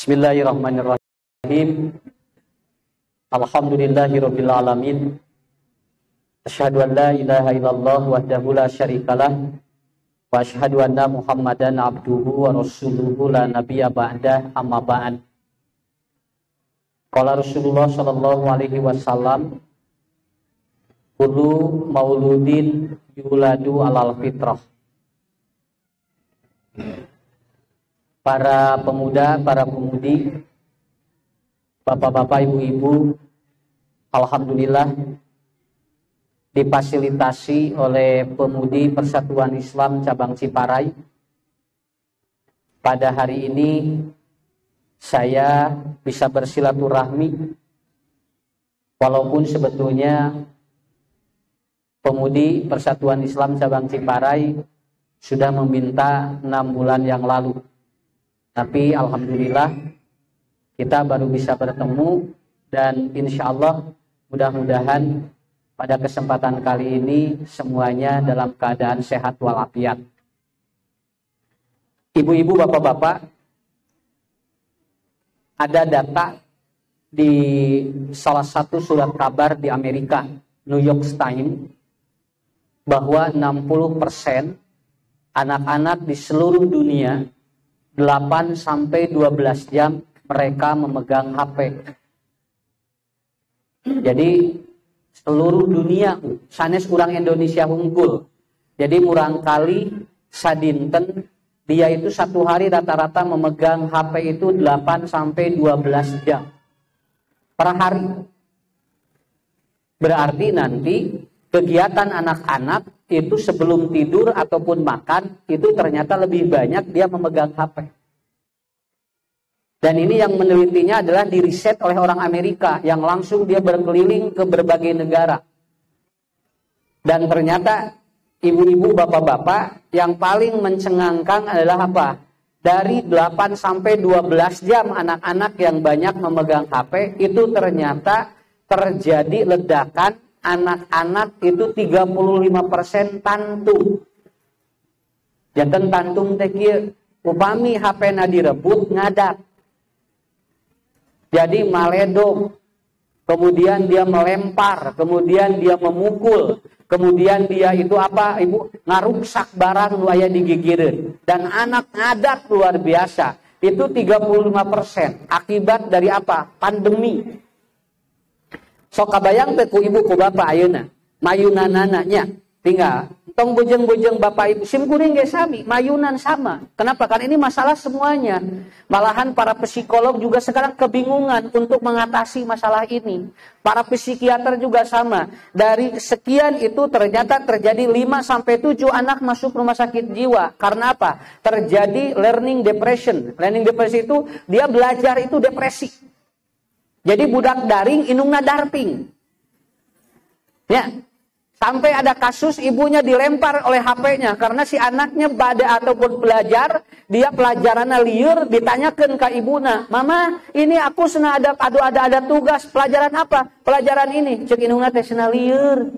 Bismillahirrahmanirrahim. Alhamdulillahirabbil alamin. Asyhadu an la ilaha illallah wahdahu la syarikalah wa asyhadu anna Muhammadan abduhu wa rasuluhu la nabiyya ba'dah, amma ba'd. Qala Rasulullah sallallahu alaihi wasallam, kullu mauludin yuladu alal fitrah. Para pemuda, para pemudi, bapak-bapak, ibu-ibu, alhamdulillah difasilitasi oleh Pemudi Persatuan Islam Cabang Ciparay. Pada hari ini saya bisa bersilaturahmi, walaupun sebetulnya Pemudi Persatuan Islam Cabang Ciparay sudah meminta 6 bulan yang lalu. Tapi alhamdulillah kita baru bisa bertemu dan insya Allah mudah-mudahan pada kesempatan kali ini semuanya dalam keadaan sehat walafiat. Ibu-ibu, bapak-bapak, ada data di salah satu surat kabar di Amerika, New York Times, bahwa 60% anak-anak di seluruh dunia 8 sampai 12 jam mereka memegang HP. Jadi seluruh dunia sanes urang Indonesia unggul. Jadi murang kali sadinten dia itu satu hari rata-rata memegang HP itu 8 sampai 12 jam per hari. Berarti nanti kegiatan anak-anak itu sebelum tidur ataupun makan itu ternyata lebih banyak dia memegang HP. Dan ini yang menelitinya adalah diriset oleh orang Amerika yang langsung dia berkeliling ke berbagai negara. Dan ternyata ibu-ibu, bapak-bapak, yang paling mencengangkan adalah apa? Dari 8 sampai 12 jam anak-anak yang banyak memegang HP itu ternyata terjadi ledakan anak-anak itu 35% tantum. Janten tantum teh kieu, upami HP-na direbut ngadak. Jadi maledog, kemudian dia melempar, kemudian dia memukul, kemudian dia itu apa, ibu, ngaruksak barang nu aya digigireun. Dan anak ngadak luar biasa. Itu 35% akibat dari apa? Pandemi. Sok kabayang teh ku ibu ku bapak ayeuna, mayunanana nya tinggal tong bujeng-bujeng bapak ibu sim kuring ge sami, mayunan sama. Kenapa? Karena ini masalah semuanya. Malahan para psikolog juga sekarang kebingungan untuk mengatasi masalah ini. Para psikiater juga sama. Dari sekian itu ternyata terjadi 5 sampai 7 anak masuk rumah sakit jiwa. Karena apa? Terjadi learning depression. Learning depression itu dia belajar itu depresi. Jadi budak daring indungna darping. Ya. Sampai ada kasus ibunya dilempar oleh HP-nya karena si anaknya pada ataupun belajar, dia pelajarannya liur, ditanyakan ke ibuna, "Mama, ini aku sena ada tugas, pelajaran apa?" "Pelajaran ini." Cek indungna teh sena liur.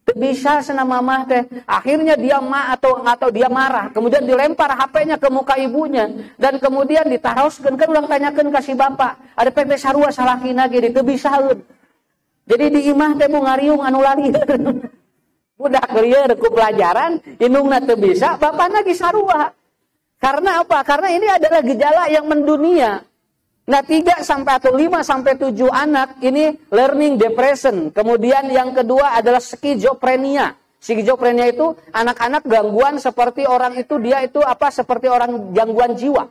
Teu bisa sena mamah teh. Akhirnya dia atau dia marah, kemudian dilempar HP-nya ke muka ibunya dan kemudian ditaroskeun, kan urang tanyakeun ka si bapak, "Ada PT sarua salakina ge teu bisaeun." Jadi di imah teh ngariung anu lalieur. Budak lieur ku pelajaran, indungna teu bisa, bapana ge sarua. Karena apa? Karena ini adalah gejala yang mendunia. Nah, 3 sampai atau 5 sampai 7 anak ini learning depression. Kemudian yang kedua adalah skizofrenia. Skizofrenia itu anak-anak gangguan seperti orang itu dia itu apa? Seperti orang gangguan jiwa.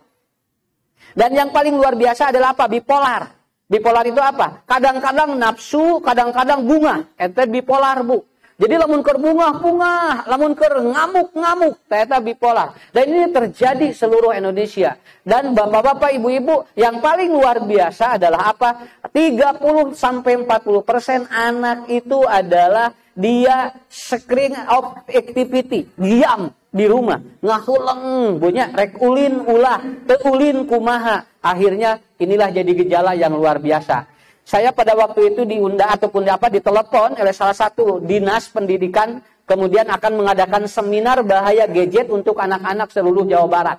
Dan yang paling luar biasa adalah apa? Bipolar. Bipolar itu apa? Kadang-kadang nafsu, kadang-kadang bunga. Eta bipolar, Bu. Jadi lamun keur bungah-bungah, lamun keur ngamuk-ngamuk, ternyata bipolar. Dan ini terjadi seluruh Indonesia. Dan bapak-bapak, ibu-ibu, yang paling luar biasa adalah apa? 30 sampai 40% anak itu adalah dia screen of activity, diam di rumah, ngahuleng, punya rek ulin ulah, teu ulin kumaha. Akhirnya inilah jadi gejala yang luar biasa. Saya pada waktu itu diundang ataupun apa ditelepon oleh salah satu dinas pendidikan, kemudian akan mengadakan seminar bahaya gadget untuk anak-anak seluruh Jawa Barat.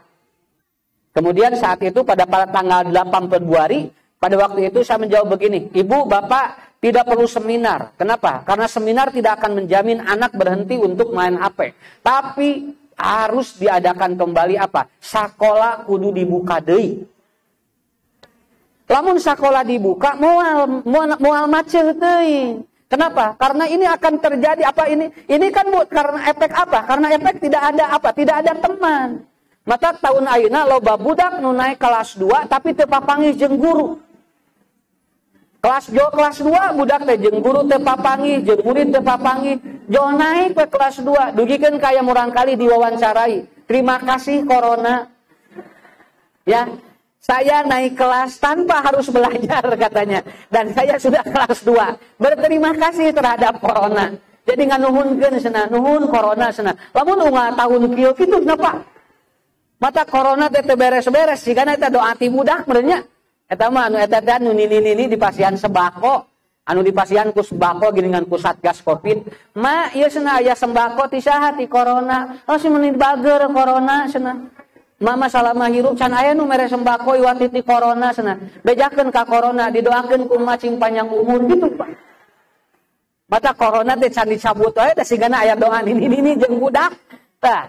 Kemudian saat itu pada tanggal 8 Februari, pada waktu itu saya menjawab begini, "Ibu, Bapak, tidak perlu seminar." Kenapa? Karena seminar tidak akan menjamin anak berhenti untuk main HP. Tapi harus diadakan kembali apa? Sakola kudu dibuka deui. Lamun sekolah dibuka moal moal moal macet teuing. Kenapa? Karena ini akan terjadi apa ini? Ini kan Bu, karena efek apa? Karena efek tidak ada apa? Tidak ada teman. Maka tahun ayeuna loba budak nu naik kelas 2 tapi teu papanggih jeung guru. Kelas jo kelas 2 budak teh jeung guru teu papanggih, jeung murid teu papanggih. Jo naik ke kelas 2, dugikeun kaya murangkali diwawancarai. Terima kasih corona. Ya, saya naik kelas tanpa harus belajar katanya. Dan saya sudah kelas 2. Berterima kasih terhadap corona. Jadi nganuhunkeun cenah, nuhun corona cenah. Lamun unggal tahun kieu kitu kenapa? Mata corona teh teu beres-beres sigana eta doa ti budak meureun nya. Eta mah anu eta teh anu nini-nini di pasihan sembako. Anu dipasihan ku sembako geuningan ku Satgas Covid. Ma ieu cenah aya sembako ti saha ti corona. Oh si meuni bager corona cenah. Mama salama hirup can aya nu mere sembako iwat ti corona cenah. Bejakeun ka corona didoakeun ku macing panjang umur gitu Pak. Mata corona teh can dicabut wae teh sigana aya doa nini-nini jeung budak. Tah,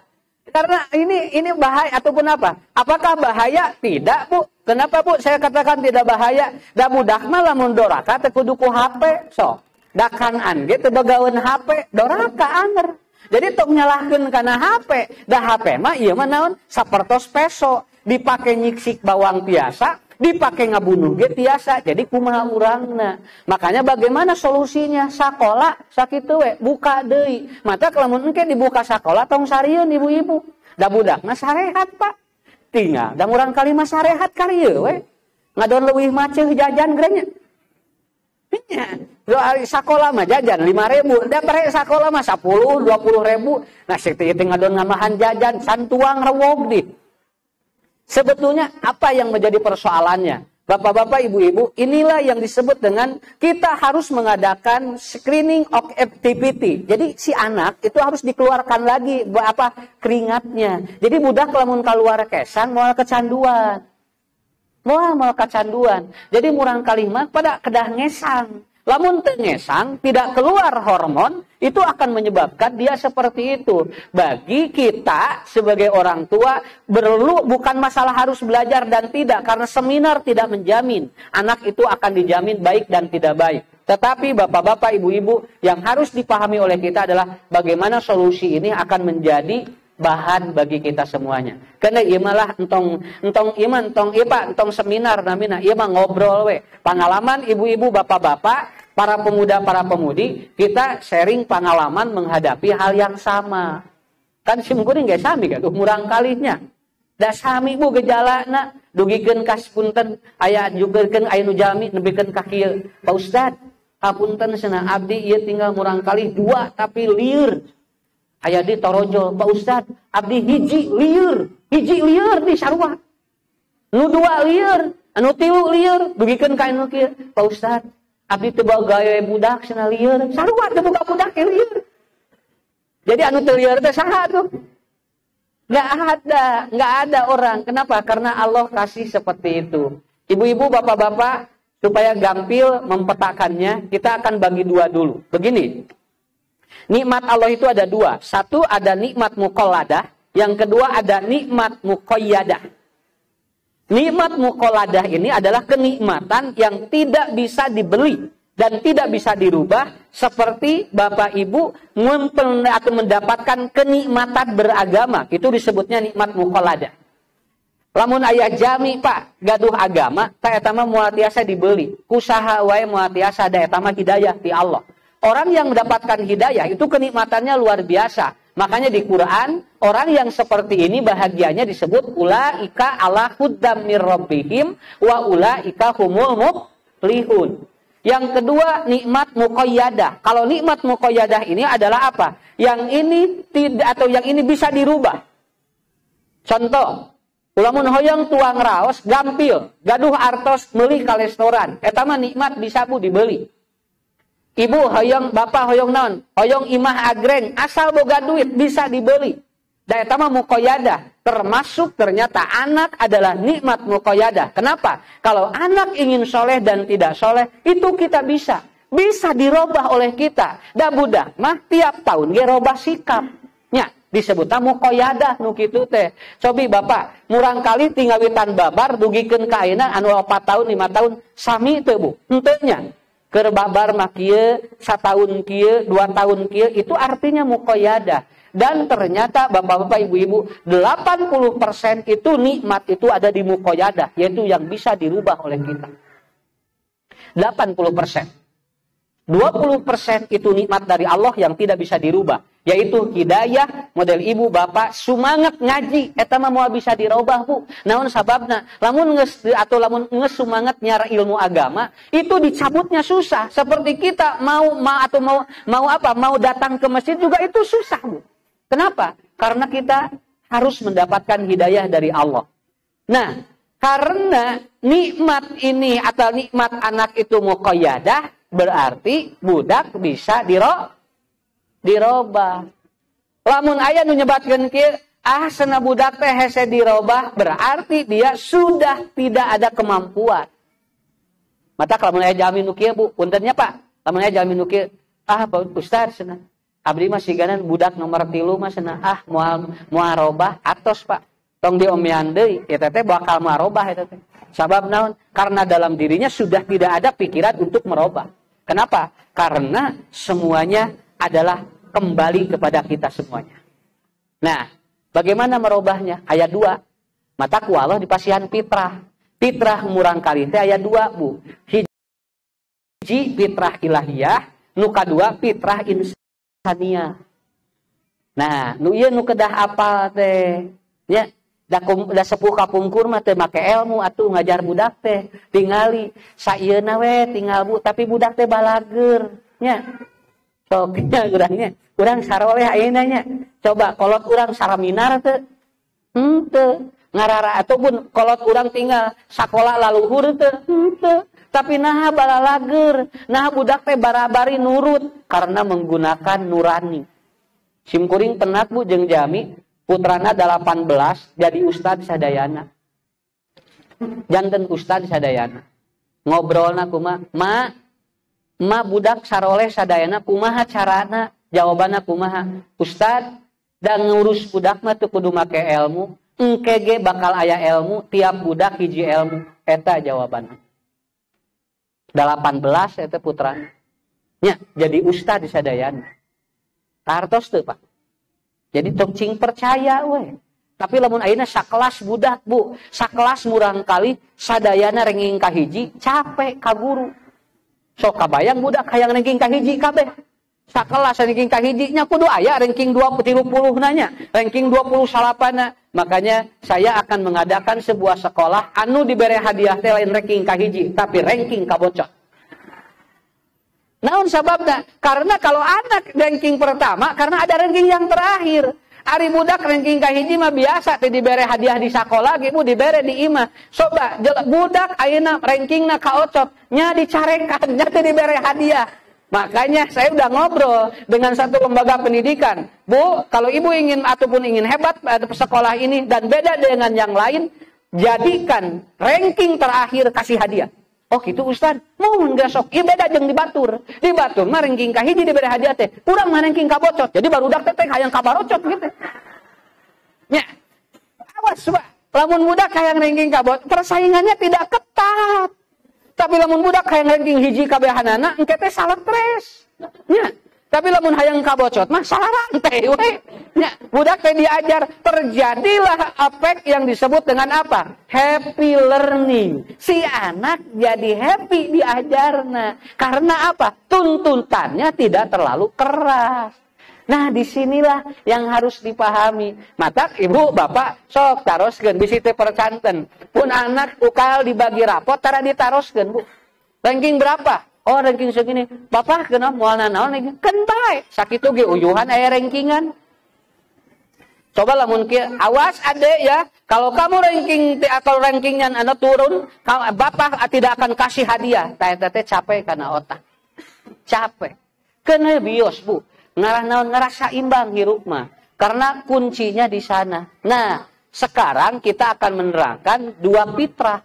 karena ini bahaya ataupun apa? Apakah bahaya? Tidak, Bu. Kenapa, Bu? Saya katakan tidak bahaya. Da budak mah lamun doraka teh kudu ku HP, sok. Da kangan ge teu bagaweun HP, doraka anger. Jadi tong nyalahkeun kana HP, da HP mah ieu mah naon? Sapertos peso, dipake nyiksik bawang biasa, dipake ngabunuh ge tiasa. Jadi kumaha urangna? Makanya bagaimana solusinya? Sakola sakitu we, buka deui. Mata lamun engke dibuka sakola tong sarieun ibu-ibu. Da budak mah sarehat, Pak. Tinggal da murang kali mah sarehat karieu we. Ngadon leuwih maceuh jajan gerenya. Nya, sakola mah jajan 5.000, da bare sakola mah 10, 20.000. Nah, sakitu teh ngadon ngambahan jajan santuang rewog di. Sebetulnya apa yang menjadi persoalannya? Bapak-bapak, ibu-ibu, inilah yang disebut dengan kita harus mengadakan screening of activity. Jadi si anak itu harus dikeluarkan lagi apa keringatnya. Jadi budak lamun keluar kesan moal kecanduan. Moal moal kecanduan. Jadi murang kali mah pada kedah ngesang. Lamun teu ngesang, tidak keluar hormon, itu akan menyebabkan dia seperti itu. Bagi kita sebagai orang tua, perlu bukan masalah harus belajar dan tidak, karena seminar tidak menjamin anak itu akan dijamin baik dan tidak baik. Tetapi bapak-bapak, ibu-ibu, yang harus dipahami oleh kita adalah bagaimana solusi ini akan menjadi bahan bagi kita semuanya. Karena ieu mah entong entong ieu mah entong ieu Pak, entong seminar namina, ieu mah ngobrol we. Pengalaman ibu-ibu, bapak-bapak, para pemuda, para pemudi, kita sharing pengalaman menghadapi hal yang sama. Kan sim kuring ge sami gaduh murang kalinya. Da sami Bu gejalana, dugikeun ka punten aya jugeurkeun aya nu jalmi nepikeun ka kieu. Pak Ustad, hapunten cenah abdi ieu tinggal murang kali 2 tapi lieur. Aya di torojol, Pak Ustad, abdi hiji lieur di sarua. Nu 2 lieur, anu 3 lieur, dugikeun ka anu kieu. Pak Ustad, abdi teu boga gawe budak cenah lieur, sarua teu boga budak lieur. Jadi anu teu lieur teh saha tuh? Nggak ada orang. Kenapa? Karena Allah kasih seperti itu. Ibu-ibu, bapak-bapak, supaya gampil mempetakannya, kita akan bagi dua dulu. Begini. Nikmat Allah itu ada dua. Satu ada nikmat muqalladah, Yang kedua ada nikmat muqayyadah. Nikmat muqalladah ini adalah kenikmatan yang tidak bisa dibeli dan tidak bisa dirubah, seperti Bapak Ibu atau mendapatkan kenikmatan beragama, itu disebutnya nikmat muqalladah. Lamun aya jami Pak gaduh agama, ta eta mah moal tiasa dibeli, kusaha wae moal tiasa, da eta mah hidayah ti Allah. Orang yang mendapatkan hidayah itu kenikmatannya luar biasa. Makanya di Quran, orang yang seperti ini bahagianya disebut ulaika ala huddam mir rabbihim wa ulaika humul muflihun. Yang kedua, nikmat muqayyadah. Kalau nikmat muqayyadah ini adalah apa? Yang ini tidak, atau yang ini bisa dirubah. Contoh, lamun hoyong tuang raos gampil, gaduh artos meuli ka restoran. Eta mah nikmat bisa Bu dibeli. Ibu hoyong, bapak hoyong naon? Hoyong imah agreng, asal boga duit bisa dibeli. Da eta mah muqayyadah. Termasuk ternyata anak adalah nikmat muqayyadah. Kenapa? Kalau anak ingin soleh dan tidak soleh, itu kita bisa. Bisa dirubah oleh kita. Da budak mah tiap tahun ge robah sikap. Nya, disebutna muqayyadah nu kitu teh. Cobi bapak, murang kali tingawitan babar dugikeun ka ayeuna anu 4 tahun, 5 tahun sami teu Bu? Henteu nya. Keur babar mah kieu, sataun kieu, 2 tahun kieu, itu artinya muqayyadah. Dan ternyata bapak-bapak, ibu-ibu, 80% itu nikmat itu ada di muqayyadah, yaitu yang bisa dirubah oleh kita. 80%. 20% itu nikmat dari Allah yang tidak bisa dirubah, yaitu hidayah model ibu bapak sumanget ngaji eta mah moal bisa dirubah Bu. Naon sababna? Lamun geus atau lamun geus sumanget nyara ilmu agama itu dicabutnya susah. Seperti kita mau ma, atau mau mau apa? Mau datang ke masjid juga itu susah Bu. Kenapa? Karena kita harus mendapatkan hidayah dari Allah. Nah, karena nikmat ini atau nikmat anak itu muqayyadah, berarti budak bisa dirobah. Lamun aya nu nyebatkeun kieu, ah cenah budak teh hese dirobah, berarti dia sudah tidak ada kemampuan. Mata lamun aya jalmi nu kieu Bu, puntennya Pak, lamun aya jalmi nu kieu, ah Pak Ustaz cenah, abdi mah siganan budak nomor 3 mah cenah, ah moal moal robah atos Pak. Tong diomean deui, eta teh bakal moal robah eta teh. Sabab naon? Karena dalam dirinya sudah tidak ada pikiran untuk merubah. Kenapa? Karena semuanya adalah kembali kepada kita semuanya. Nah, bagaimana merubahnya? Ayat 2. Mata ku Allah dipasihan fitrah. Fitrah murang kali teh ayat 2, Bu. Hiji fitrah ilahiyah, nu kadua fitrah insaniyah. Nah, nu ieu nu kedah apal teh. Nya, da sepuh kapungkur mah teu make ilmu atuh ngajar budak teh. Tingali saieuna we tinggal Bu, tapi budak teh balager nya. Sok nya urangnya, urang saroleh ayeuna nya. Coba kolot urang saraminar teu? Henteu. Ngarara ataupun kolot urang tinggal sakola laluhur teu? Henteu. Tapi naha balalager, naha budak teh barabari nurut karena menggunakan nurani. Simkuring penat Bu jeung jami, putrana 18 jadi ustad sadayana. Janten ustad sadayana. Ngobrolna kumaha? Ma, ma budak saroleh sadayana kumaha carana? Jawabanna kumaha? Ustad, da ngurus budak mah teu kudu make ilmu, engke ge bakal aya ilmu, tiap budak hiji ilmu. Eta jawabanna. 18 eta putrana. Nya, jadi ustad sadayana. Kartos teu, Pak. Jadi tong cing percaya we. Tapi lamun ayeuna sakelas budak Bu, sakelas murang kali sadayana ranking kahiji capek ka guru. Sok kabayang budak hayang ranking kahiji kabeh. Sakelas ranking kahiji nya kudu aya ranking 20 30 nanya, ranking 29 na. Makanya saya akan mengadakan sebuah sekolah anu dibere hadiah teh lain ranking kahiji, tapi ranking kabocot. Naon sababna? Karena kalau anak ranking pertama, karena ada ranking yang terakhir. Ari budak ranking kahiji mah biasa teh dibere hadiah di sakola, ibu dibere di imah. Coba budak ayeuna rankingna kaocot, nya dicarekan, nya teh dibere hadiah. Makanya saya udah ngobrol dengan satu lembaga pendidikan. Bu, kalau ibu ingin ataupun ingin hebat sekolah ini dan beda dengan yang lain, jadikan ranking terakhir kasih hadiah. Oh gitu Ustaz, mun gesok, ieu beda jeung di batur. Di batur mah ranking kahiji dibere hadiah teh, kurang mah ranking kabocot. Jadi barudak teh hayang kabarocot gitu. Nya. Awas Pak, lamun budak hayang ranking kabot, persaingannya tidak ketat. Tapi lamun budak hayang ranking hiji kabehanana, engke teh stres. Nya. Tapi lamun hayang kabocot mah sarante we. Nya, budak teh diajar, terjadilah efek yang disebut dengan apa? Happy learning. Si anak jadi happy diajarna. Karena apa? Tuntutannya tidak terlalu keras. Nah, disinilah yang harus dipahami. Matak ibu, bapak, sok taroskeun bisi teu percanten. Pun anak ukal dibagi rapot, tara ditaroskeun, Bu. Ranking berapa? Oh, ranking segini. Bapak kenapa moal nanaon lagi? Keun bae. Sakitu ge uyuhan aya rankingan. Coba lamun kieu, awas adek ya, kalau kamu ranking atau rankingnya anu turun, bapak tidak akan kasih hadiah. Tah eta teh capek karena otak. Capek. Keun bios, Bu. Ngarah naon, ngerasa imbang hirup mah. Karena kuncinya di sana. Nah, sekarang kita akan menerangkan dua fitrah.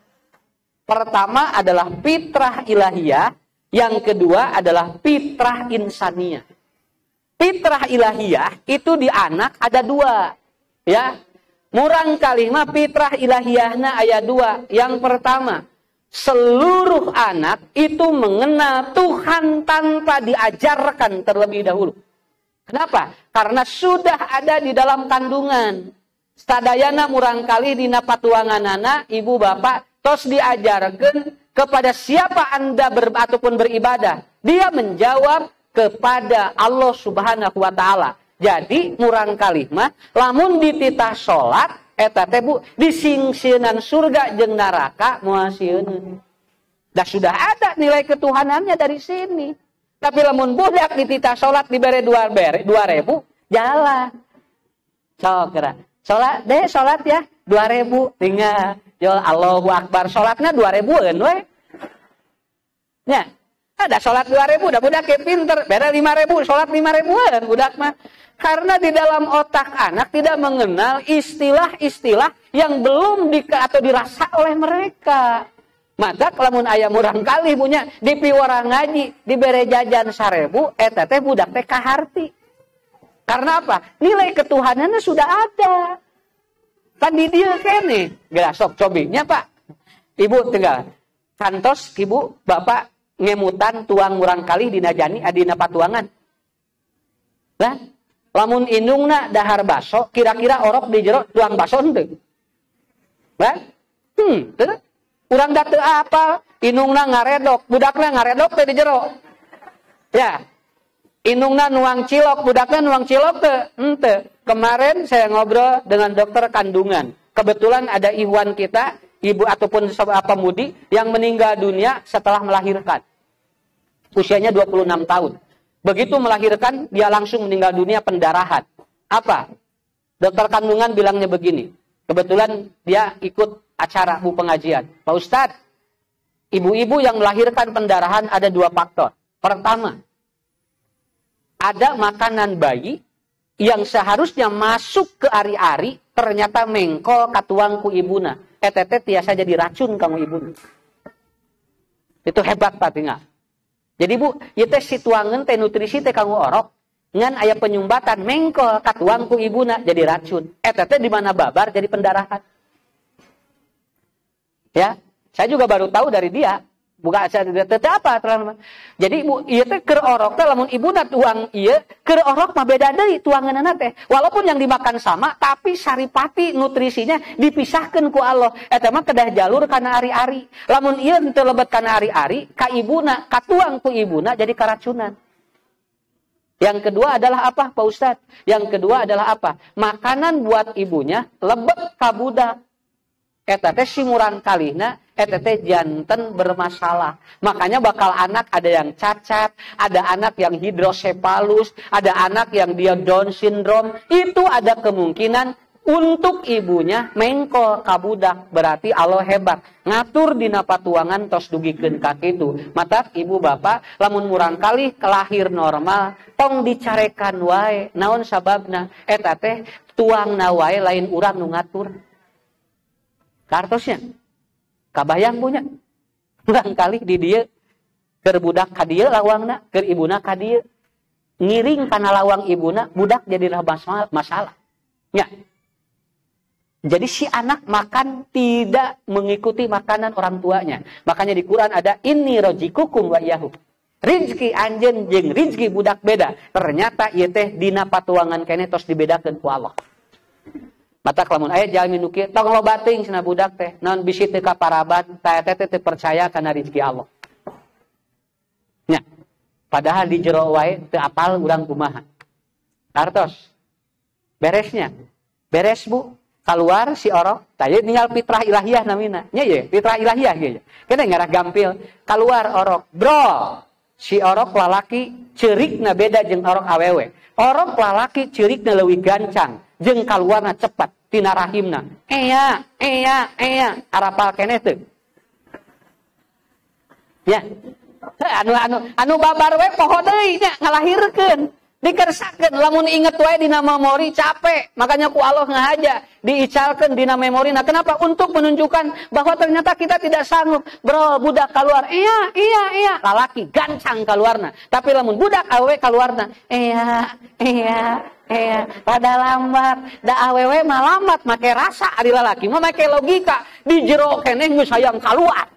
Pertama adalah fitrah ilahiyah, yang kedua adalah fitrah insaniyah. Fitrah ilahiyah itu di anak ada dua, ya. Murang kalih mah fitrah ilahiyahna aya dua. Yang pertama, seluruh anak itu mengenal Tuhan tanpa diajarkan terlebih dahulu. Kenapa? Karena sudah ada di dalam kandungan. Sadayana murang kali dina patuanganana ibu bapak tos diajarkan kepada siapa Anda ataupun beribadah. Dia menjawab kepada Allah Subhanahu wa taala. Jadi murang kali mah lamun dititah salat eta teh Bu disingsieunan surga jeung neraka moal sieun. Dah sudah ada nilai ketuhanannya dari sini. Tapi lamun budak dititah salat dibere 2.000 jalan. Sok geura. Salat deh, salat ya 2.000 tinggal. Yo Allahu Akbar, salatnya 2.000-eun we. Nya. Ada salat 2.000 dah budak ke pinter, beda 5.000, salat 5.000-eun budak mah. Karena di dalam otak anak tidak mengenal istilah-istilah yang belum di atau dirasa oleh mereka. Maka lamun aya murang kali punya dipiwarang ngaji, dibere jajan 1.000, eta teh budak teh kaharti. Karena apa? Nilai ketuhanannya sudah ada. Kan di dieu keneh. Geura sok cobinya Pak. Ibu tinggal kantos ibu bapak ngemutan tuang murang kali dina jani dina patuangan. Lah, lamun indungna dahar baso, kira-kira orok di jero tuang baso henteu. Lah? Teu. Urang da teu apal, indungna ngaredok, budakna ngaredok teh di jero. Ya. Indungna nuang cilok, budakna nuang cilok teu? Henteu. Kemarin saya ngobrol dengan dokter kandungan. Kebetulan ada ikhwan kita, ibu ataupun pemudi yang meninggal dunia setelah melahirkan. Usianya 26 tahun. Begitu melahirkan, dia langsung meninggal dunia pendarahan. Apa? Dokter kandungan bilangnya begini. Kebetulan dia ikut acara bu pengajian. Pak Ustadz, ibu-ibu yang melahirkan pendarahan ada dua faktor. Pertama, ada makanan bayi yang seharusnya masuk ke ari-ari, ternyata mengkol katuang ku ibuna. Etete tiasa jadi racun kamu ibuna. Itu hebat Pak tinggal. Jadi Bu, ieu teh si tuangeun teh nutrisi teh kanggo orok, ngan aya penyumbatan mengkol katuang ku ibuna jadi racun. Eta teh di mana babar jadi pendarahan. Ya, saya juga baru tahu dari dia. Bukan saya teh apa terlalu. Jadi ibu ieu teh keur orok teh lamun ibuna tuang ieu keur orok mah beda deui tuangeunana teh. Walaupun yang dimakan sama tapi saripati nutrisinya dipisahkeun ku Allah. Eta mah kedah jalur kana ari-ari. Lamun ieu teu lebet kana ari-ari ka ibuna, katuang ku ibuna jadi keracunan. Yang kedua adalah apa Pak Ustadz? Yang kedua adalah apa? Makanan buat ibunya lebet ka budak. Eta teh si murang kalihna eta teh janten bermasalah. Makanya bakal anak ada yang cacat, ada anak yang hidrosepalus, ada anak yang dia Down syndrome. Itu ada kemungkinan untuk ibunya mengkol ka budak. Berarti Allah hebat ngatur dina patuangan tos dugikeun ka kitu. Matak ibu bapak lamun murang kalih kelahir normal tong dicarekan wae. Naon sababna? Eta teh tuangna wae lain urang nu ngatur. Kartosnya kabayang punya murang kali di dieu keur budak ka dieu lawangna, keur ibuna ka dieu, ngiring kana lawang ibuna budak jadi masalah nya. Jadi si anak makan tidak mengikuti makanan orang tuanya. Makanya di Quran ada inni rojikukum wa iyahu. Rizki anjeun jeung rizki budak beda. Ternyata ieu teh dina patuangan keneh tos dibedakeun ku Allah. Matak lamun aya jalmi nu kieu tong loba teuing cenah budak teh, naon bisi teu kaparaban, ta eta teh teu percaya kana rizki Allah. Nya. Padahal di jero wae teu apal urang kumaha. Artos. Beresnya. Beres Bu. Keluar si orok, tadi tinggal fitrah ilahiyah namina. Nya ye, fitrah ilahiyah ge. Kena ngarah gampil. Keluar orok, bro. Si orok lalaki ceurikna beda jeung orok awewe. Orok lalaki ceurikna leuwih gancang, jeung kaluarna cepat tina rahimna. Ea, ea, ea, arapal keneh teu. Ya. Anu babar we poho deui nya ngalahirkeun. Dikersakeun lamun inget wae dina memori capek, makanya ku Allah ngahaja diicalkeun dina memori. Nah, kenapa? Untuk menunjukkan bahwa ternyata kita tidak sanggup. Bro, budak keluar, iya iya iya, lalaki gancang keluarna. Tapi lamun budak awewe keluarna, iya iya iya, pada lambat. Da awewe mah lambat make rasa, ari lalaki mah make logika. Di jero keneh geus hayang kaluar.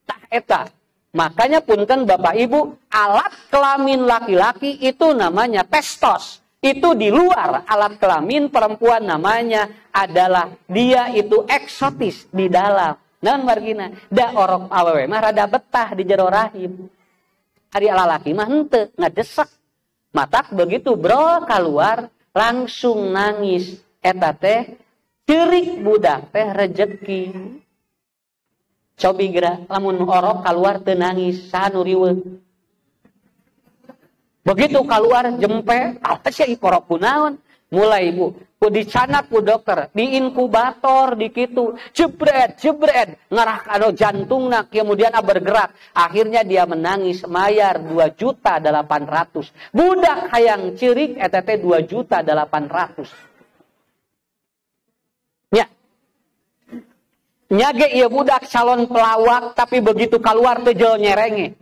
Tah eta. Makanya punten Bapak Ibu, alat kelamin laki-laki itu namanya testos. Itu di luar alat kelamin perempuan namanya adalah dia itu eksotis di dalam. Naon margina? Da orok awewe mah rada betah di jero rahim. Ari lalaki mah henteu, ngadesak. Matak begitu bro keluar langsung nangis. Eta teh ceurik budak teh rejeki. Cobi geura lamun orok keluar teu nangis saha nu riweuh. Begitu keluar jempe, apa sih orok kunaon? Mulai ibu, ku dicanak ku dokter, di inkubator di kitu, jebret jebret, ngarah anu jantungna kemudian bergerak. Akhirnya dia menangis mayar 2.800.000. Budak hayang ceurik eta teh 2.800.000. Ya. Nyage ieu budak calon pelawak tapi begitu keluar teu jol nyerenge.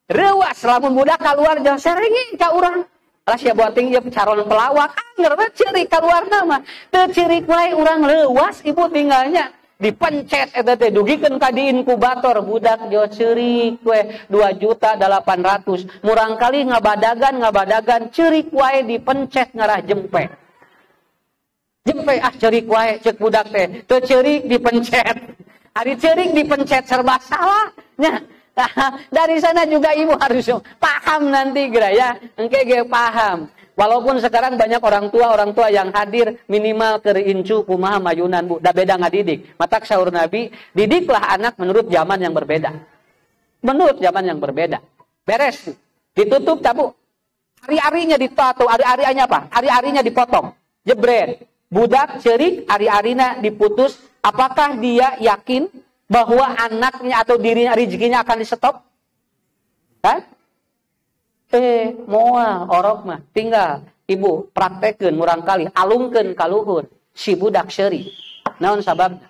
Reuas lamun budak keluar jol serenge ka urang. Alah sia boting ieu calon pelawak anger we ceurik keluarna mah. Teu ceurik wae urang leuwas ibu tinggalnya. Dipencet eta teh dugikeun ka di inkubator budak jol ceurik we 2.800.000. Murang kali ngabadagan ceurik wae dipencet ngarah jempe. Jempe ah ceurik wae ceuk budak teh, teu ceurik dipencet. Ari ceurik dipencet serba salah nya. Dari sana juga ibu harus paham nanti geura ya. Engke ge paham. Walaupun sekarang banyak orang tua yang hadir minimal keur incu kumaha mayunan Bu, da beda ngadidik. Matak saur Nabi, didiklah anak menurut zaman yang berbeda. Menurut zaman yang berbeda. Beres. Ditutup tabu. Ari-arinya ditato, ari-arinya apa? Ari-arinya dipotong. Jebret. Budak ceurik, ari-arina diputus. Apakah dia yakin bahwa anaknya atau dirinya rezekinya akan di stop? Hah? Moal orok mah tinggal ibu praktekeun murang kali alungkeun ka luhur si budak ceurik. Naon sababna?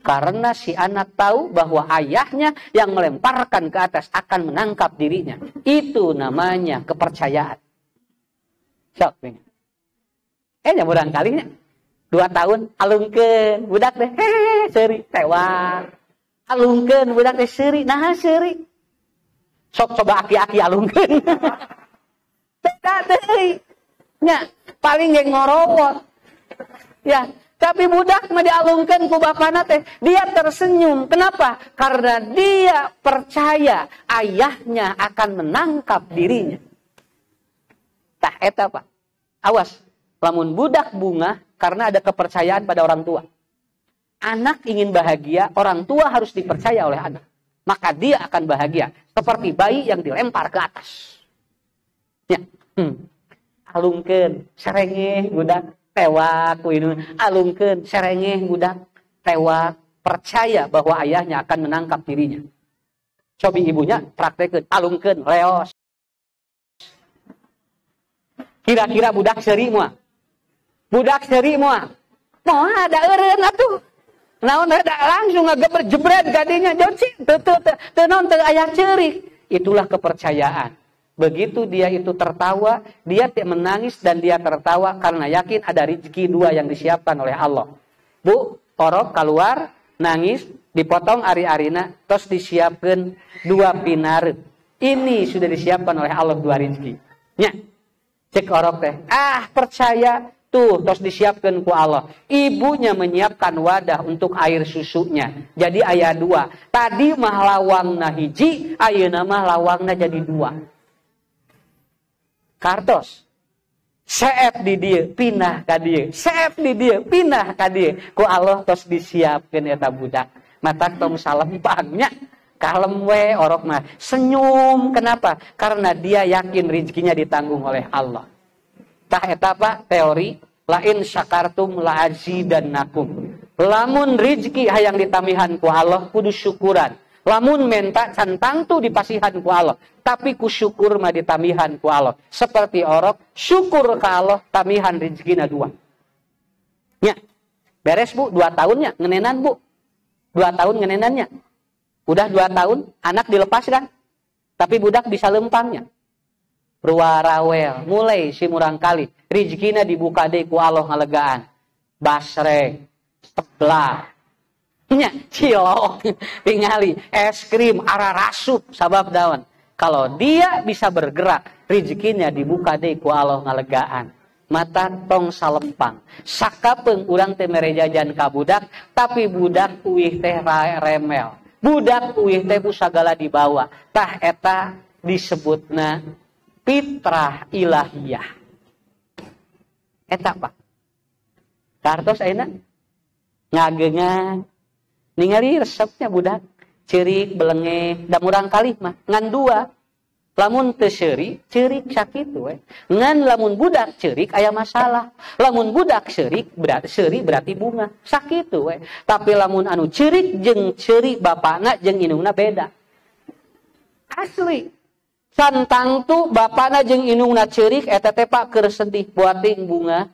Karena si anak tahu bahwa ayahnya yang melemparkan ke atas akan menangkap dirinya. Itu namanya kepercayaan. Sok nya murang kalinya 2 tahun alungkeun budak teh hehehe seuri tewak. Alungkeun budak teh seuri, naha seuri. Sok coba aki-aki alungkeun. Teu teuy. Nya paling ge ngorowot. Ya, tapi budak mah dialungkeun ku bapana teh, dia tersenyum. Kenapa? Karena dia percaya ayahnya akan menangkap dirinya. Tah eta Pak. Awas. Lamun budak bunga karena ada kepercayaan pada orang tua. Anak ingin bahagia, orang tua harus dipercaya oleh anak. Maka dia akan bahagia. Seperti bayi yang dilempar ke atas. Ya. Alungkeun, serengeh budak, tewak ku indungna. Alungkeun, serengeh budak, tewak. Percaya bahwa ayahnya akan menangkap dirinya. Cobi ibunya praktekeun, alungkeun, leos. Kira-kira budak seuri moal? Budak seuri moal? Moal ada eureun atuh. Naon ada langsung ngageber jebret kadinya. Joci teu teu teu naon teu aya ceurik. Itulah kepercayaan. Begitu dia itu tertawa, dia menangis dan dia tertawa karena yakin ada rezeki dua yang disiapkan oleh Allah. Bu, orok keluar, nangis, dipotong ari-arina, terus disiapkan dua pinar. Ini sudah disiapkan oleh Allah dua rezeki. Nya, cek orok teh, ah percaya tuh, terus disiapkan ku Allah. Ibunya menyiapkan wadah untuk air susunya. Jadi ayah dua. Tadi mah lawangna hiji, ayeuna mah lawangna jadi dua. Kartos seep di dia pindah ka dieu, seep di dia pindah ka dieu, ku Allah tos disiapkeun eta budak. Matak tong salempangnya, kalem we orok mah senyum. Kenapa? Karena dia yakin rezekinya ditanggung oleh Allah. Tah eta Pak teori lain syakartum la azidannakum. Lamun rezeki hayang ditamihan ku Allah kudu syukuran. Lamun menta can tangtu dipasihan ku Allah, tapi ku syukur mah ditamihan ku Allah. Seperti orok syukur ka Allah tamihan rezekina dua. Nya. Beres Bu, 2 tahunnya ngenenan Bu. 2 tahun ngenenannya. Udah 2 tahun anak dilepas kan? Tapi budak bisa lempangnya. Ruarawel, mulai si murang kali rezekina dibuka deui ku Allah ngalegaan. Basreng, sebelah. Nya, cilok, tingali, es krim, arah rasup, sabab daun. Kalau dia bisa bergerak, rezekinya dibuka deui ku Allah ngalegaan. Mata tong salempang. Sakapeung urang teh mere jajan ka budak, tapi budak uih teh remel. Budak uih teh ku sagala dibawa. Tah eta disebutna fitrah ilahiyah. Eta Pak. Kartos ayeuna ngageungan ningali resepnya budak ceurik belenge da murang kalih mah ngan dua. Lamun teu seuri ceurik sakitu we. Ngan lamun budak ceurik aya masalah. Lamun budak ceurik berarti seuri berarti bunga sakitu we. Tapi lamun anu ceurik jeung ceurik bapana jeung indungna beda. Asli. Santang tu bapana jeung indungna ceurik eta teh Pak keur sedih buating bunga.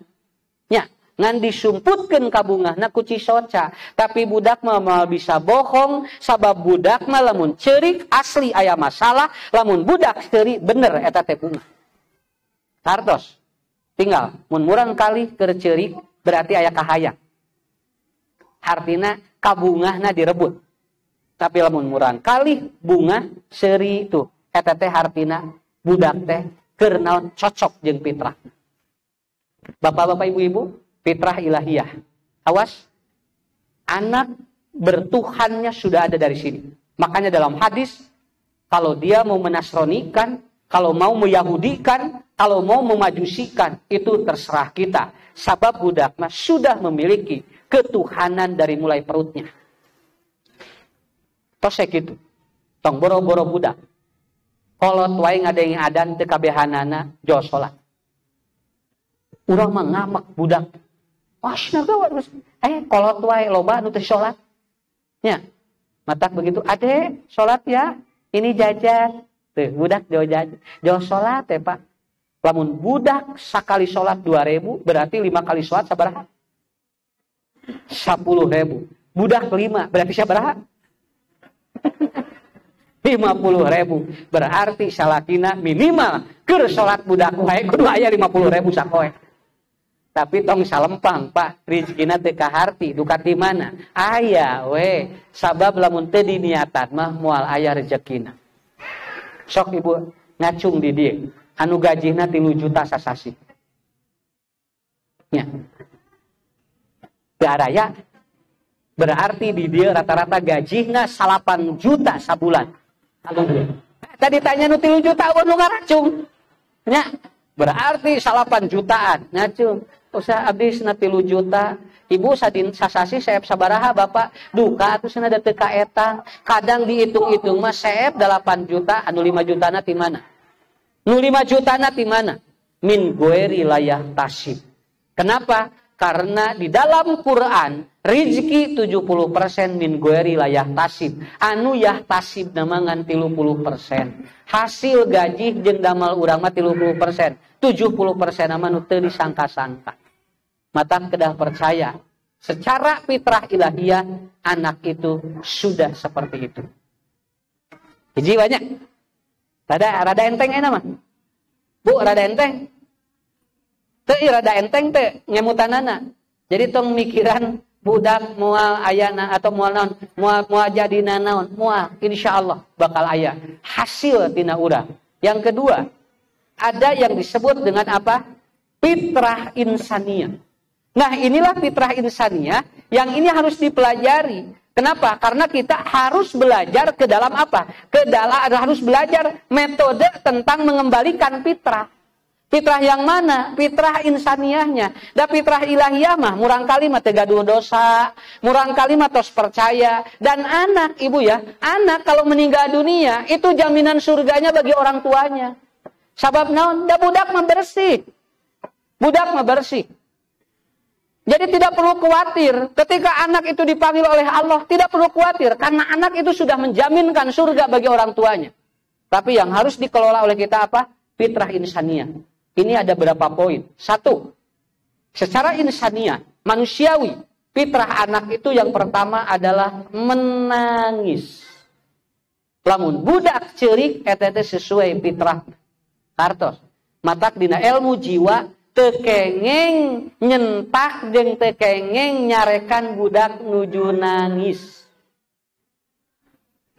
Nya, ngan disumputkeun ka bungahna ku cisoca. Tapi budak mah moal bisa bohong, sabab budak mah lamun ceurik asli aya masalah, lamun budak ceurik bener eta teh bunga. Kartos. Tinggal mun murang kali keur ceurik berarti aya kahayang. Hartina kabungahna direbut. Tapi lamun murang kali bunga seuri tuh eta teh hartina budak teh keur naon cocok jeung fitrah. Bapak-bapak, ibu-ibu, fitrah ilahiyah. Awas, anak bertuhannya sudah ada dari sini. Makanya dalam hadis, kalau dia mau menasronikan, kalau mau meyahudikan, kalau mau memajusikan, itu terserah kita. Sabab budak mah sudah memiliki ketuhanan dari mulai perutnya. Tosek gitu. Tong boro-boro budak. Kolot wae ngadenge adan teu kabehanana jol salat. Urang mah ngamek budak. Wasna gawat. Kolot wae loba nu teu salat. Nya. Matak begitu, "Ade, salat ya. Ini jajan." Tuh, budak jauh jajan. Jauh salat teh, Pak. Lamun budak sakali salat 2.000, berarti 5 kali salat sabaraha? 10.000. Budak 5, berarti sabaraha? 50.000. Berarti salakina minimal keur salat budak wae kudu aya 50.000 sapoe. Tapi tong salempang, Pak, rezekina teu kaharti, duka di mana? Aya we, sabab lamun teu diniatan mah moal aya rezekina. Sok ibu ngacung di dieu, anu gajihna 3 juta sasasi. Nya. Teu araya. Berarti di dieu rata-rata gajihna 8 juta sabulan. Tadi tanya nu 3 juta nu ngaracung. Nya, berarti 8 jutaan ngacung. Usah abis na 3 juta. Ibu sadin sasasi seep sabaraha bapak duka atuh cenah da teu kaetang. Kadang dihitung-hitung mah seep 8 juta anu 5 jutana ti mana? Nu 5 jutana ti mana? Min goeri layah tasib. Kenapa? Karena di dalam Quran rizki 70% min goeri layah tasib. Anu yah tasib nama ngan 30%. Hasil gaji jeung damal urang mah 30%. 70% nama nu teu disangka-sangka. Mata kedah percaya secara fitrah ilahiyah anak itu sudah seperti itu. Hiji banyak. Rada enteng enak mah. Bu, rada enteng. Teu rada enteng teh ngemutanana. Jadi tong mikiran budak moal ayana atau moal naon, moal jadi naon, moal insyaallah bakal aya hasil tina urang. Yang kedua, ada yang disebut dengan apa? Fitrah insaniah. Nah, inilah fitrah insaniah yang ini harus dipelajari. Kenapa? Karena kita harus belajar ke dalam apa? Ke dalam harus belajar metode tentang mengembalikan fitrah. Fitrah yang mana? Fitrah insaniahnya. Da fitrah ilahiyah mah murang kali mah teu gaduh dosa, murang kali mah tos percaya. Dan anak, ibu ya, anak kalau meninggal dunia itu jaminan surganya bagi orang tuanya. Sabab naon? Da budak mah bersih. Budak mah bersih. Jadi tidak perlu khawatir ketika anak itu dipanggil oleh Allah, tidak perlu khawatir karena anak itu sudah menjaminkan surga bagi orang tuanya. Tapi yang harus dikelola oleh kita apa? Fitrah insaniah. Ini ada berapa poin. Satu, secara insaniah, manusiawi, fitrah anak itu yang pertama adalah menangis. Lamun budak ceurik eta teh sesuai fitrah kartos. Matak dina ilmu jiwa teu kengeng nyentak jeung teu kengeng nyarekan budak nuju nangis.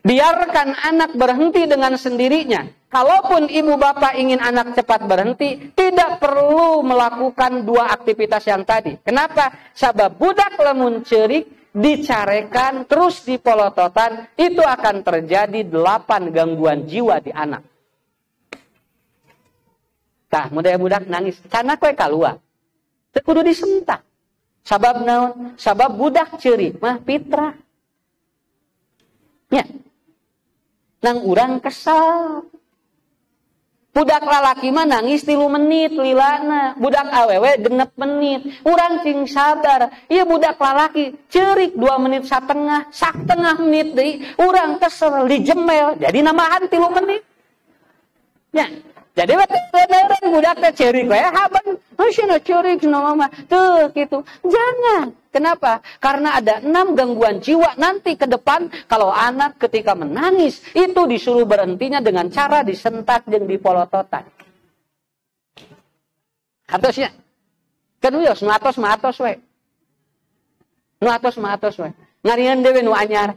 Biarkan anak berhenti dengan sendirinya. Kalaupun ibu bapak ingin anak cepat berhenti, tidak perlu melakukan dua aktivitas yang tadi. Kenapa? Sabab budak lamun ceurik, dicarekan, terus dipolototan, itu akan terjadi 8 gangguan jiwa di anak. Tah, mudah budak nangis, canak we kaluar. Teu kudu disentak. Sabab naon? Sabab budak ceurik mah fitrah. Ya. Nang urang kesal. Budak lalaki mah nangis 3 menit lilana, budak awewe 6 menit. Urang cing sabar. Ieu budak lalaki ceurik 2 menit satengah, satengah menit deui, urang kesel dijemel, jadi nambahan 3 menit. Ya. Jadi bener budak teh ceurik we haben, heuh ceurik cenah mah. Tuh gitu. Jangan. Kenapa? Karena ada 6 gangguan jiwa nanti ke depan kalau anak ketika menangis itu disuruh berhentinya dengan cara disentak jeung dipolototan. Hartosnya. Kan wios nu atos mah atos we. Nu atos mah atos we. Ngarian dewe nu anyar.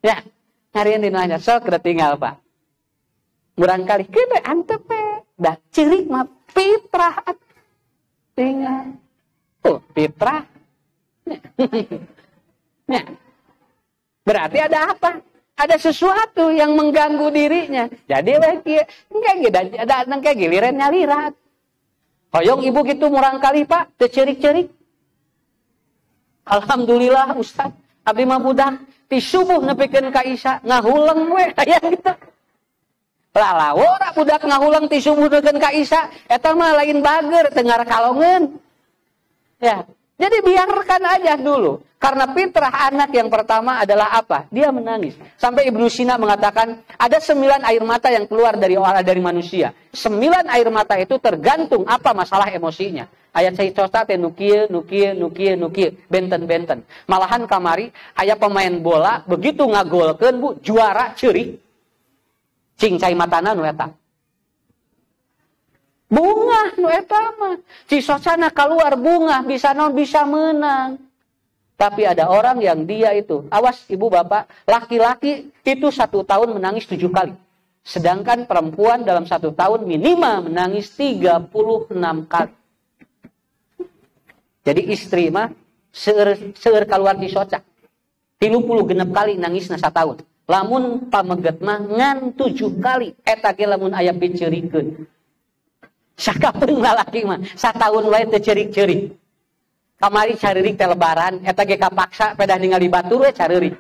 Ya, ngarian dewe nu anyar. Sok tinggal, Pak. Murang kali kieu antep we. Dah ceurik mah fitrah tinggal. Tuh, fitrah. Ya. Berarti ada apa? Ada sesuatu yang mengganggu dirinya. Jadi we kieu, engke ada engke giliran nyalirat. Hoyong ibu gitu murang kali, Pak, teu ceurik-ceurik. Alhamdulillah Ustaz, abdi mah budak ti subuh nepikeun ka isya ngahuleng we aya gitu. Lalawora budak ngahuleng ti subuh nepikeun ka isya, eta mah lain bager teu ngarakalongeun. Ya. Jadi biarkan aja dulu. Karena fitrah anak yang pertama adalah apa? Dia menangis. Sampai Ibnu Sina mengatakan ada 9 air mata yang keluar dari manusia. 9 air mata itu tergantung apa masalah emosinya. Ayat saya costa teh nukil, nukil, nukil, nukil, benten-benten. Malahan kamari aya pemain bola begitu ngagolkeun Bu, juara ceurik. Cing cai matana nu eta. Bunga nu eta mah. Cisocana keluar bunga bisa naon bisa menang. Tapi ada orang yang dia itu, awas ibu bapak, laki-laki itu 1 tahun menangis 7 kali. Sedangkan perempuan dalam 1 tahun minimal menangis 36 kali. Jadi istri mah seueur keluar cisoca. 36 kali nangisna 1 tahun. Lamun pameget mah ngan 7 kali eta ge lamun aya piceurikeun. Sakapeung lalaki mah satahun wae teu ceurik-ceurik. Kamari careurik teh lebaran eta ge kapaksa pedah ningali batur we careurik.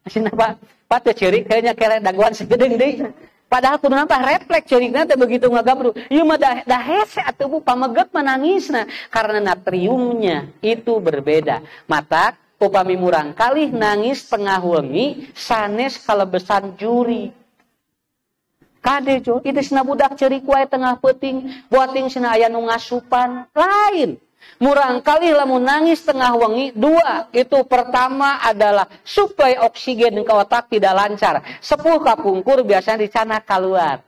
Asina Pak, Pak teu ceurik kayaknya kere dagoan segedeung deui. Padahal kudu nampak refleks ceurikna teh begitu ngagabru. Ieu mah dah hese atuh Bu pameget mah nangisna karena natriumnya itu berbeda. Matak upami murang kalih nangis tengah wengi sanes kalebesan juri. Kade jo, itu sina budak ceurik wae tengah peuting, buating sina aya nu ngasupan, lain. Murangkali lamun nangis tengah wengi, dua, itu pertama adalah suplai oksigen ke otak tidak lancar. Sepuh kapungkur biasanya dicanak keluar.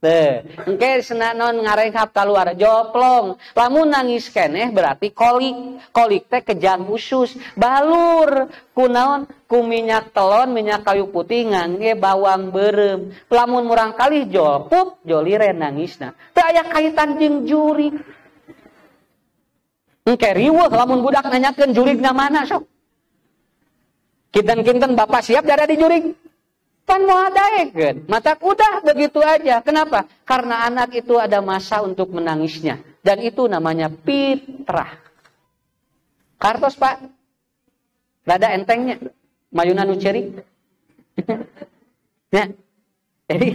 Teh, engke senanon ngarenghap keluar joplong. Lamun nangis keneh berarti kolik. Kolik teh kejang usus, balur kunaon ku minyak telon, minyak kayu putih ngangge bawang beureum. Lamun murangkali jolpup, joliren nangisna. Teu aya kaitan jeung jurig. Engke riweuh lamun budak nanyakeun jurigna mana sok. Kinten-kinten bapak siap darah di jurig. Pan moal daekeun. Matak udah begitu aja. Kenapa? Karena anak itu ada masa untuk menangisnya. Dan itu namanya fitrah. Kartos Pak. Rada entengnya. Mayuna nu ceurik. Nah. Jadi